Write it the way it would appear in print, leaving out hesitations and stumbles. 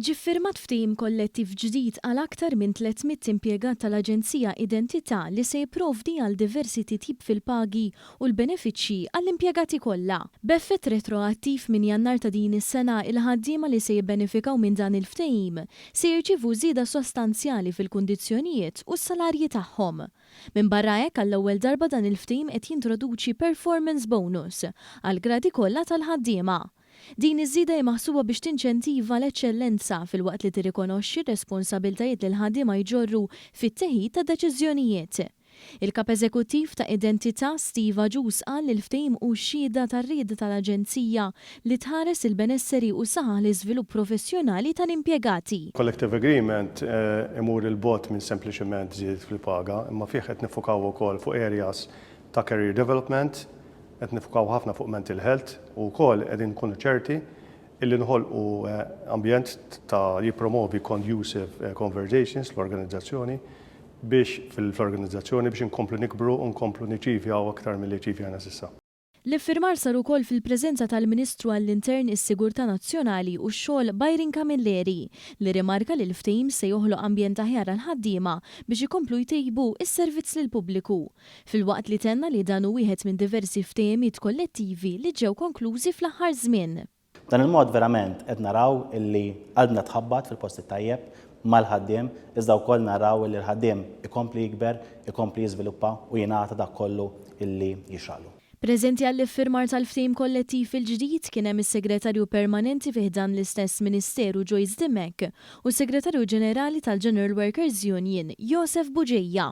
Ġie ffirmat ftehim kollettiv ġdid għal aktar minn 300 impjegat tal-Aġenzija Identità li se jipprovdi għal diversi titjib fil-pagi u l-benefiċċji għall-impjegati kollha. B'effett retroattiv minn Jannar ta' din is-sena, il-ħaddiema li se jibbenefikaw minn dan il-ftehim se jirċievu żieda sostanzjali fil-kundizzjonijiet u s-salarji tagħhom. Minbarra hekk, għall-ewwel darba dan il-ftehim qed jintroduċi performance bonus għall-gradi kollha tal-ħaddiema. Din iż-żieda hi maħsuba biex tinċentiva l-eċċellenza filwaqt li tirrikonoxxi r-responsabbiltajiet li l-ħaddiema jġorru fit-teħid ta' deċiżjonijiet. Il-Kap Eżekuttiv ta' Identità, Steve Agius qal li l-ftehim hu xhieda tar-rieda tal-aġenzija li tħares il-benesseri u ssaħħaħ l-iżvilupp professjonali tal-impjegati. Collective Agreement imur 'il bogħod minn sempliċement żiediet fil-paga, imma fih qed niffukaw ukoll fuq areas ta' career development, Qed nifukaw ħafna fuq mental health u wkoll qegħdin nkunu ċerti illi noħolqu ambjent ta' li jippromovi conducive conversations fl-organizzazzjoni biex fl-organizzazzjoni biex inkomplu nikbru u nkomplu niċivjaw aktar milli ċivjajna s'issa. L-iffirmar sar ukoll fil-preżenza tal-Ministru għall-Intern, is-Sigurtà Nazzjonali u x-Xogħol Byron Camilleri, li rrimarka li l-ftehim se joħloq ambjent aħjar għall-ħaddiema biex ikomplu jtejbu s-servizz lill-pubbliku. Filwaqt li tenna li dan hu wieħed minn diversi ftehimiet kollettivi li ġew konklużi fl-aħħar żmien. B'dan il-mod verament qed naraw illi qalbna tħabbat fil-post it-tajjeb mal-ħaddiem iżda wkoll naraw illi l-ħaddiem ikompli jikber, ikompli jiżviluppa u jingħata dak kollu illi jixraqlu. Preżenti għall-iffirmar tal-ftehim kollettiv il-ġdid kien hemm is-Segretarju Permanenti fi ħdan l-istess Ministeru Joyce Dimech u s-Segretarju Ġenerali tal-General Workers Union Josef Bugeja.